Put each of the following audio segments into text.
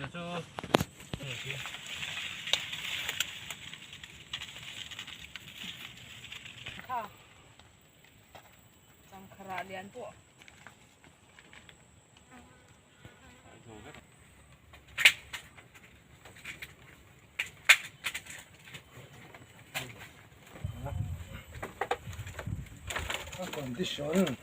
A condition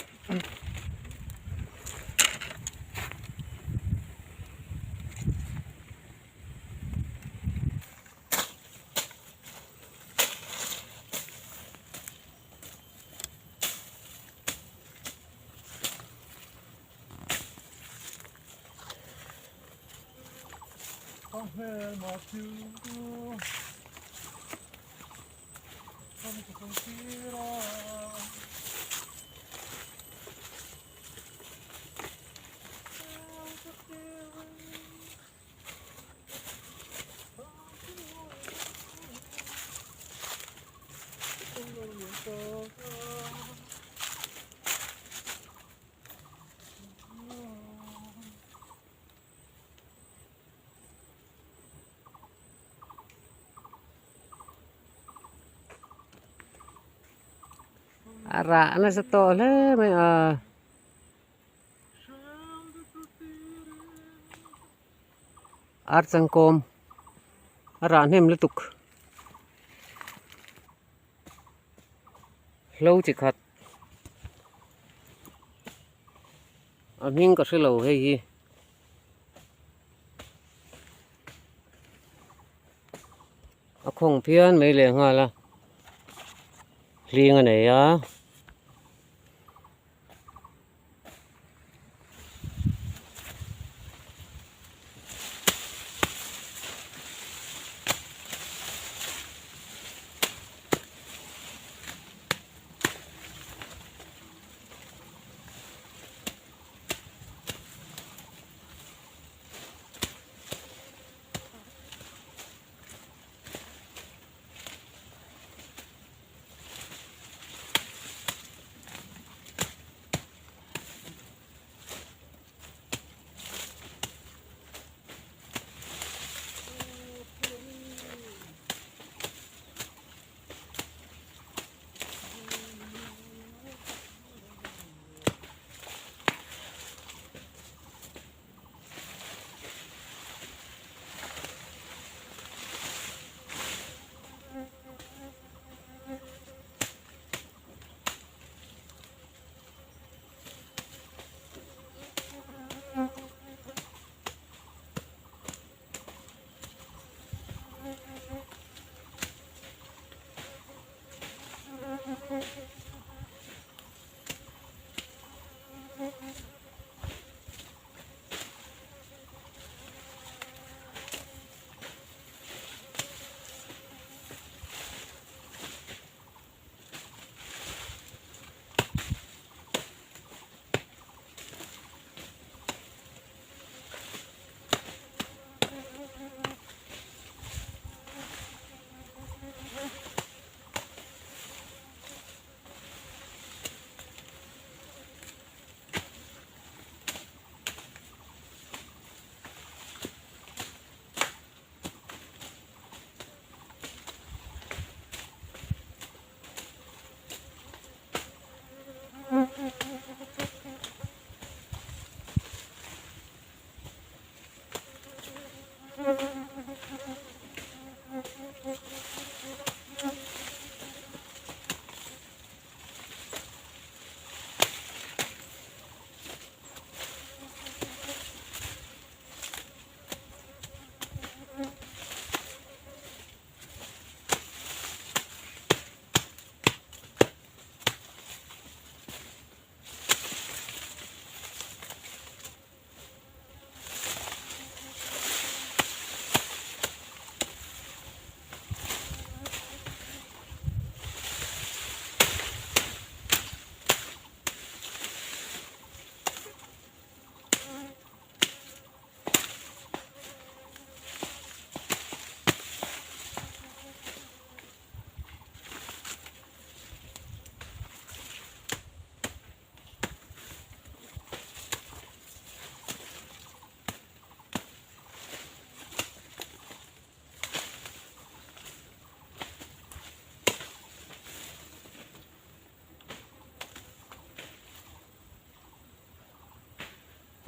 A rah nasa tawh hle mai a. Archangkawm a rah hnem lutuk hlo chi khat a hming ka hrelo hei hi. A khawng phian mai leh nghal a hling a nei a.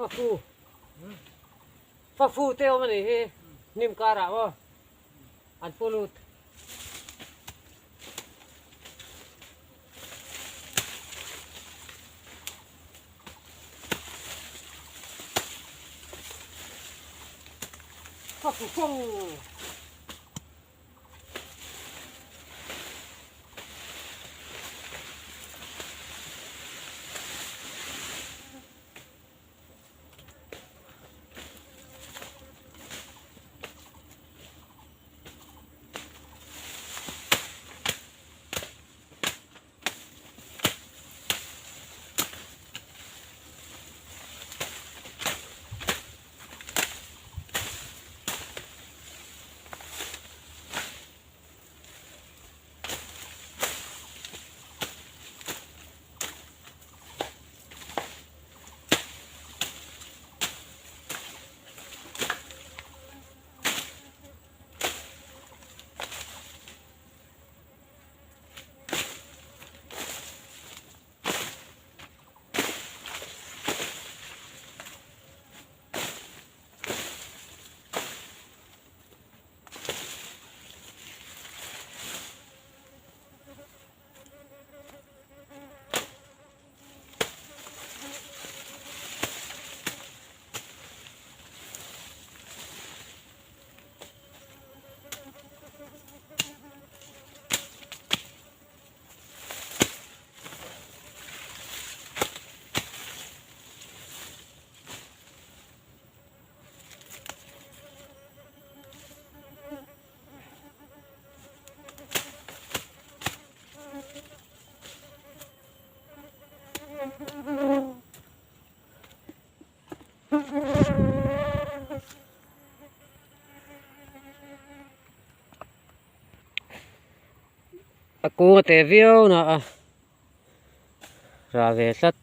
Fafu Fafu te awm a nih hi hnim karah aw an pu lut. Fafu kawng. A kung a teh viau na a rah ve tlat.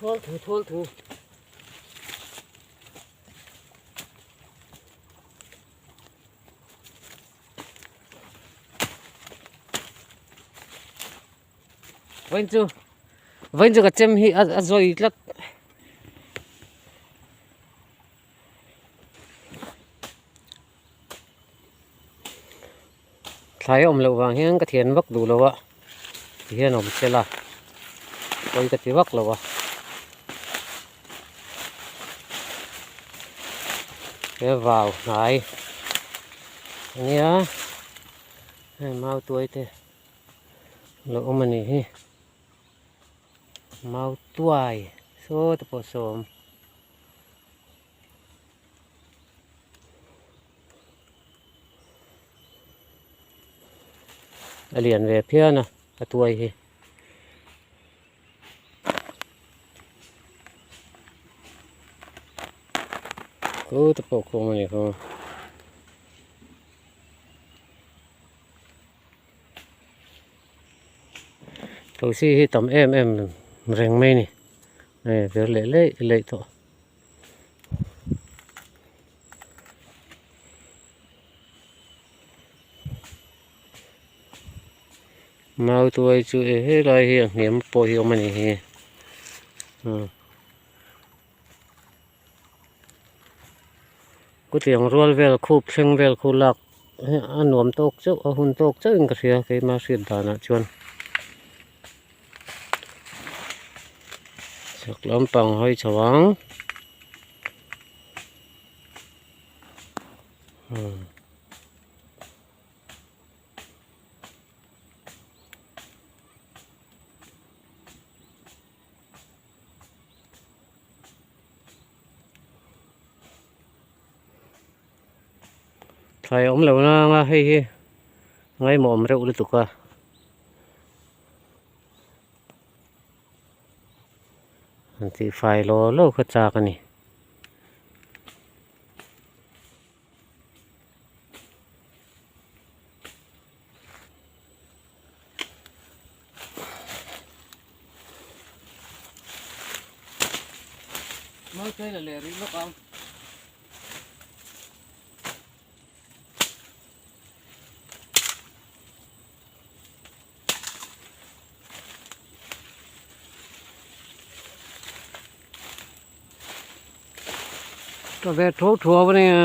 Thawl thu thawl thu. Vawiin chu vawiin chu ka chem hi a zawi tlat. Thlai a awm loh vang hian ka thian vak duh lo a ti hian awm se la pawi ka ti vak lo a he vau hnai ania hei mau tuai te lo awm a nih hi mau tuai saw te pawh saw a awm. A lian ve phian a a tuai hi. Khu te pawh khum a ni khaw. Thosi hi tam em em reng mai a ni hei ver leh leih leih tawh. Mau tuai chu e helai hi a hniam pawh hi a awm a ni hi umm khutiang rual vel khup thleng vel khu lak a nuam tawk chauh a hun tawk chauh in ka hria keima hriat danah chuan. Chhak lampang hawi chho ang umm thlai a awm lo nang a hei hi ngaimawh awm reuh lutuk a. An tih fai law law kha chak a ni. Mawi phei la leh rih lawk ang. Ka ve tho thuau a nia.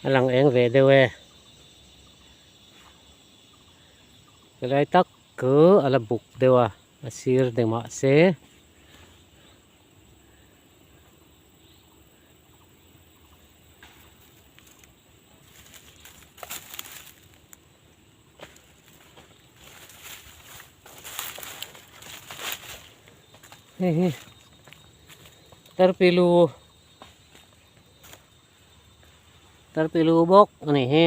A lang eng ve deuh e. Helai tak chu a la buk deuh a, a sir de mahse. Hei hi tarpilu tarpilu bawk a ni hi.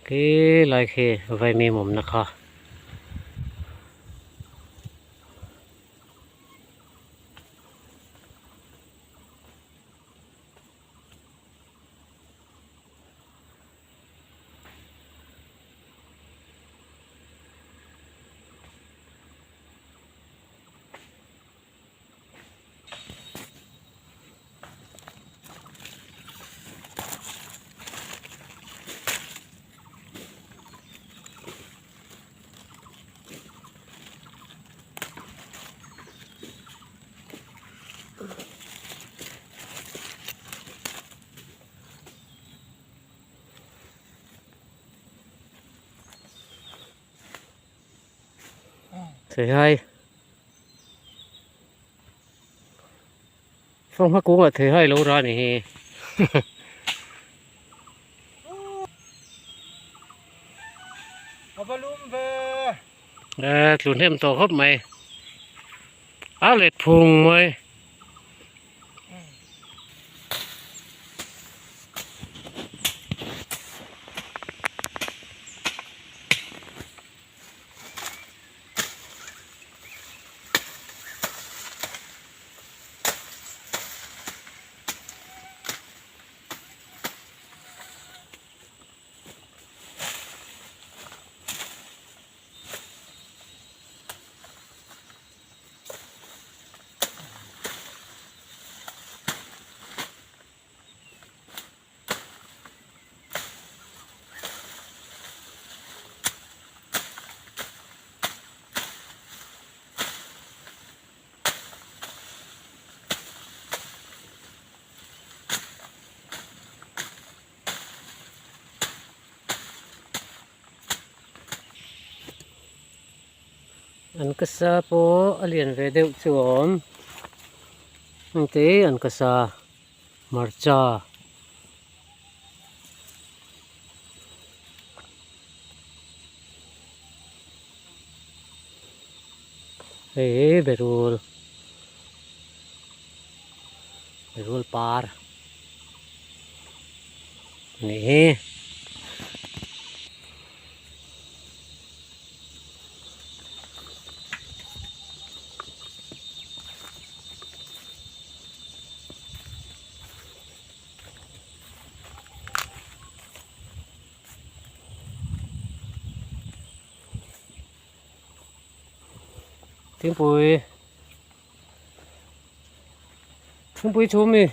Khi lai khi vaimim awmna kha. Theihai Fanghma kungah theihai lo ra ni hi. A va lum ve. E tlu hnem tawh khawp mai. A let phung mai. An ka sa pawh a lian ve deuh chu a awm engte an ka sa hmarcha. Hei hi berul berul par a nih hi. Thingpui thingpui chhum mi.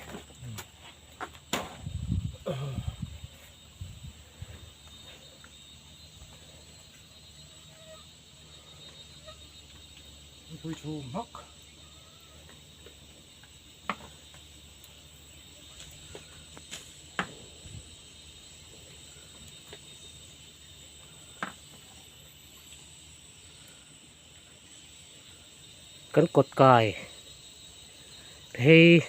Thingpui chhum hmak. Kan kawt kai phei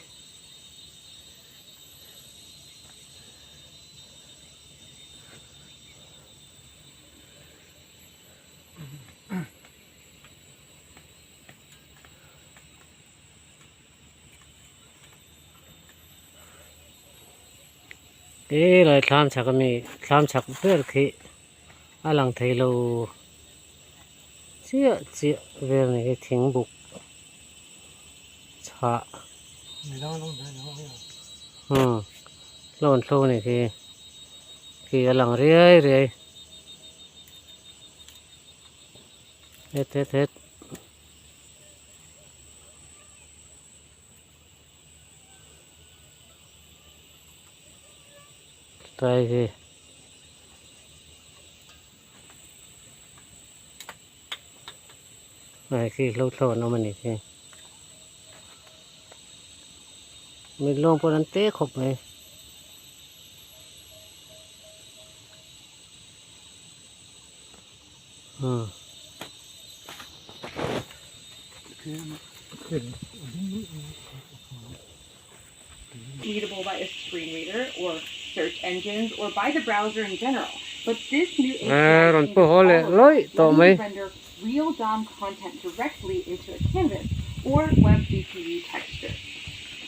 Ti lai thlam chhak ami thlam chhak ber khi a lang thei lo chiah chiah vel ni hi thing buk chhah umm hlawn thlo ni khi khi a lang riai riai het het het. Tlai hi Ai khi hlo thlo an awm a ni khi. Mit lawng pawh an te khawp mai. Hmm. Readable by a screen reader or search engines or by the browser in general. But this new Eh, API rawn changes pu haw all leh of lawih that, tawh letting mai. you render real DOM content directly into a canvas or WebGPU texture.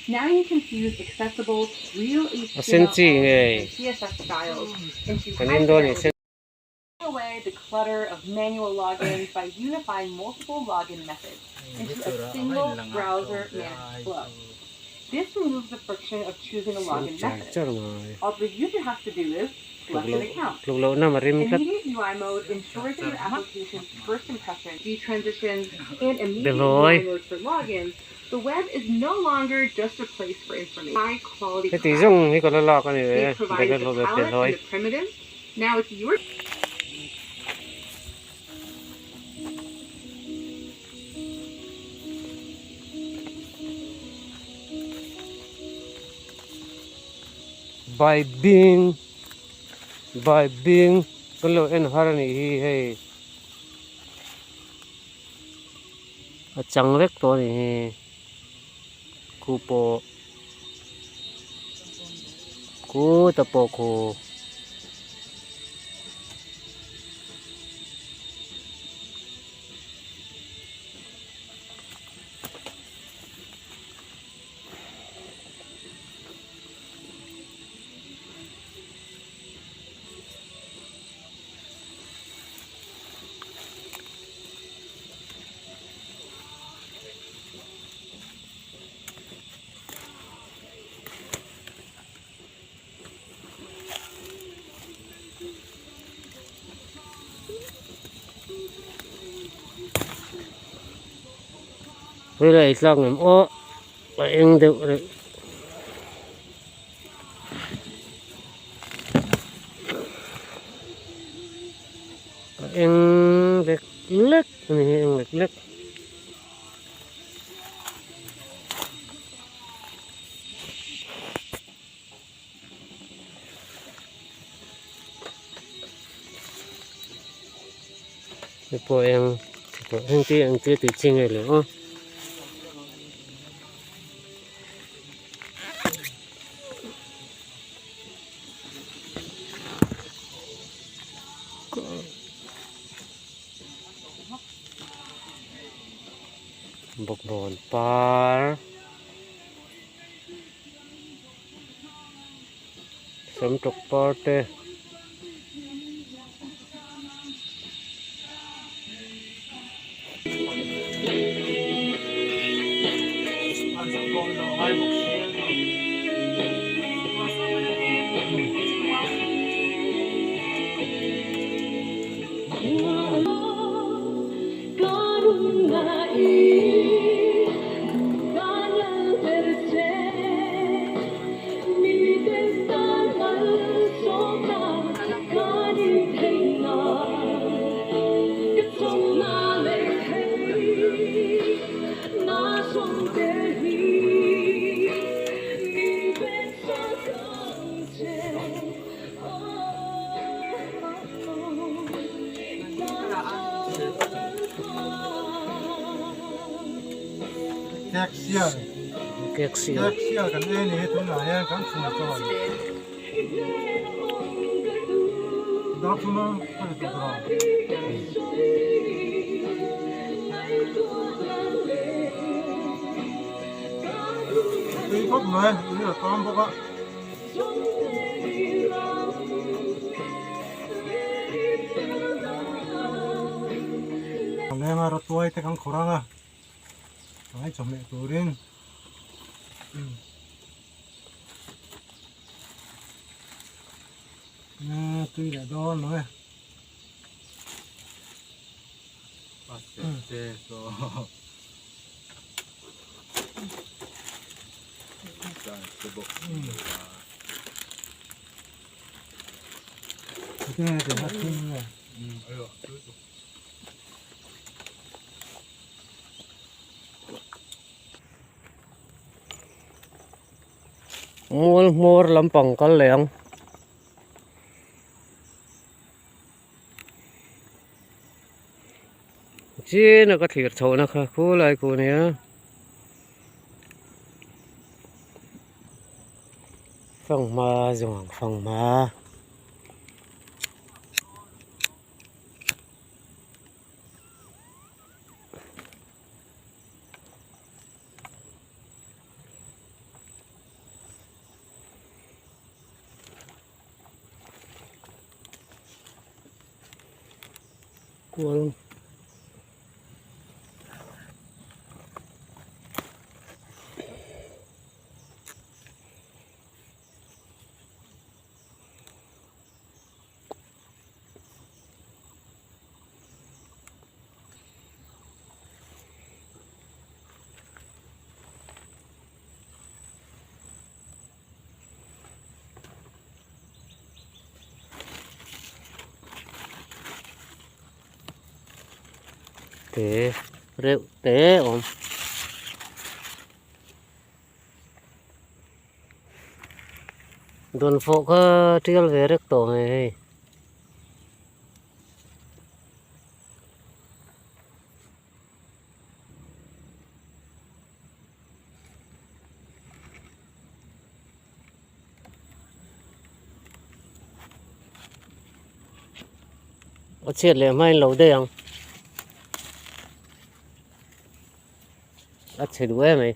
Now you can fuse accessible, real A sen HTML chi elements ngei. and CSS styles into Kan high en dawn ni fidelity sen. away the clutter of manual logins by unifying multiple login methods into a single browser managed flow. This removes the friction of choosing a Sen login char method. char mai. All the user has to do is Tluk select an loh account. tluk loh na rim tlat. Immediate UI mode ensures that your application's first impression, the transitions, and immediate Beloy. UI mode for logins, the web is no longer just a place for information. High quality Heti craft. zawng hi ka la lak a ni ve They've provided Bele the talent Beloy. and the primitives. Now it's your Baibing Baibing kan lo en har a nih hi hei a chang vek tawh a nih hi khu pawh khu ta pawh khu. Helai tlak ngam aw a eng deuh reuh. A eng lek lek a ni hi eng lek lek. Hei pawh eng heng te eng te tih chi nge le aw. Bawkbawn par samtawk par te. Kek sial Mual hmawr lampang kal leh ang. Chin a ka thlir chhohna kha khulai khu ania. Fanghma zawng ang fanghma. Kual Te reuh te awm. Dawnfawh kha tial ve rek tawh mai hei. A chhiat leh hmain lo daih ang a chhe duh em mai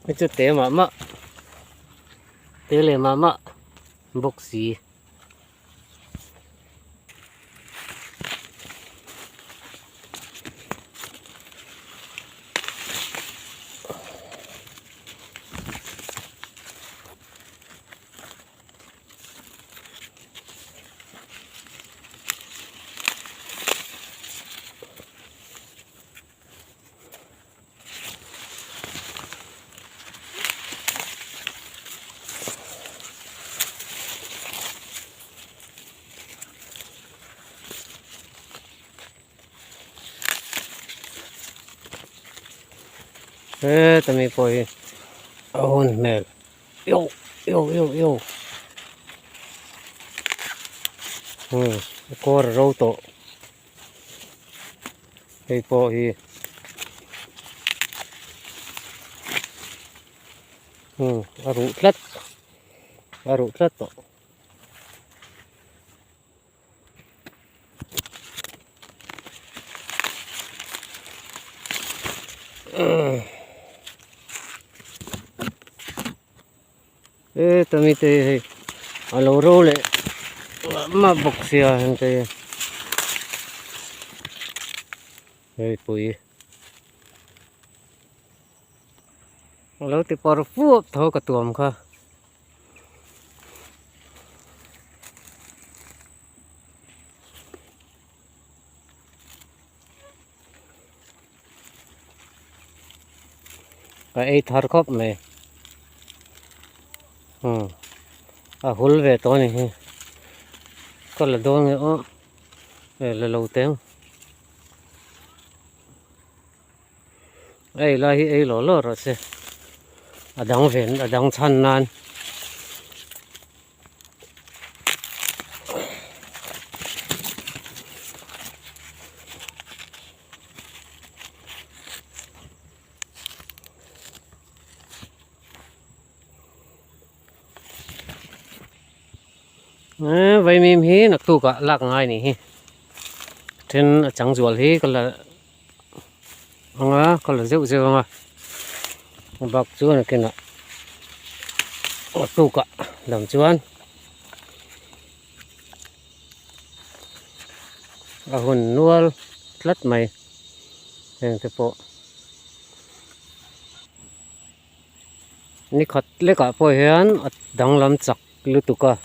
hei chu te mah mah te leh mah mah bawk si. Heta mi pawh hi a hun hmel yo yo yo yo kawr a ro tawh. Hei pawh hi a ruh tlat a ruh tlat tawh. E tami te hei a lo ro leh mah bawk sia heng te hi hei pui a lo ti par fuap tho ka tuam kha. Ka ei thar khawp mai umm a hul ve tawh a ni hi ka la dawn nge aw eh la lo teng a ei lai hi ei lawh lawh rawh se a dang ven a dang chhan nan. Eee vaimim hi naktuk ah lak ngai ni hi then a chang zual hi ka la anga ka la zeuh zeuh anga a bak chuan a kenah naktuk ah dam chuan a hun nual tlat mai heng te pawh ni khat lekah pawh hian a danglam chak lutuk a.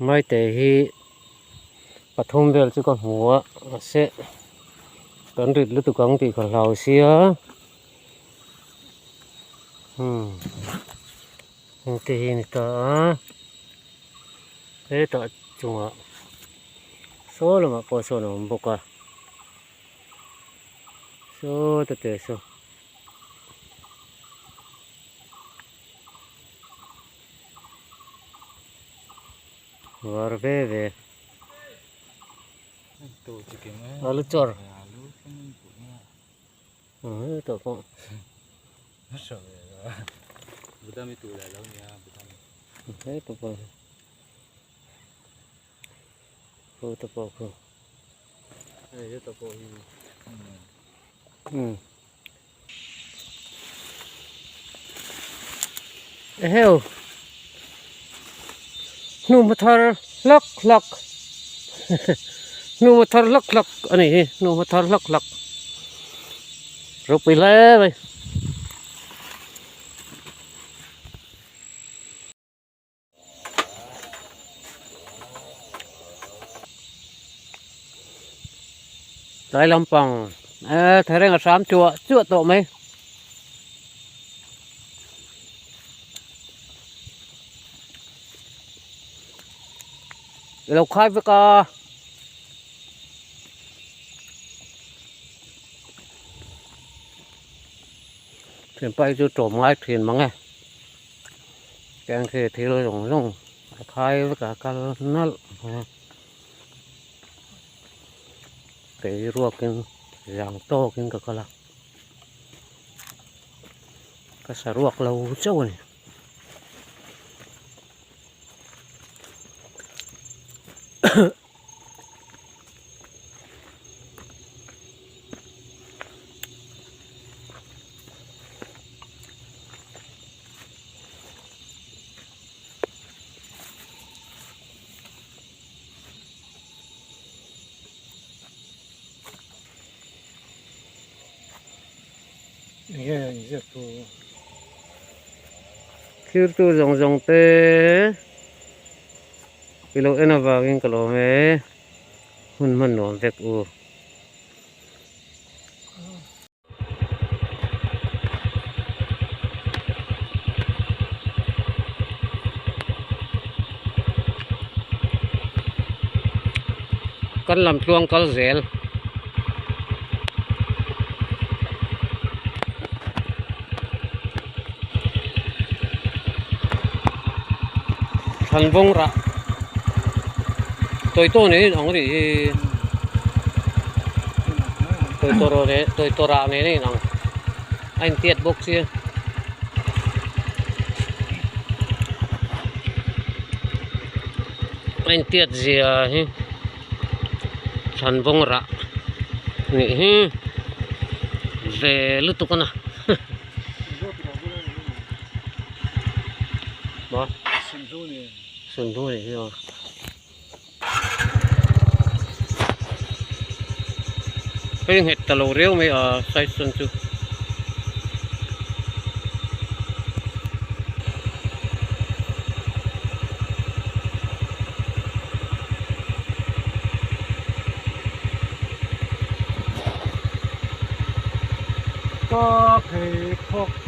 Maite hi pathum vel chu ka hmu a mahse kan rit lutuk ang tih ka hlau sia umm hengte hi a ni ta a hetah chungah saw lamah pawh sawn a awm bawk a saw ta te saw. Var ve ve. Alu chawr. Tawh pawh. He tawh pawh. Khu te pawh khu. Hei te pawh hi. Hmm. Eheu. Hnu thar hlak hlak. Hnu thar hlak hlak ani hi. Hnu thar hlak hlak. Ropui hle mai. Tlai lampang eh thereng a hram chuah chuah tawh mai. I lo khai vek a. Thianpa hi chu tlawm ngai thin mang e. Keng khi thil zawng zawng a khai vek a kal nalh mai a kei ruakin zang tawkin ka kal a ka saruak lo chauh a ni. Thirtu zawng zawng te i lo en avangin ka lawm e hun hman nuam vek u. Kan lam tluang kal zel. Thlanvawng rah tawitaw nei in ang ri hi tawitaw rawh leh tawitaw rah nen a inang a intiat bawk sia. A intiat zia hi thlanvawng rah nih hi ve lutuk a na. Maw Sunhlu nih hi aw. Hei nghet ta lo riau mai a side sawn chu. Ka pheikhawk.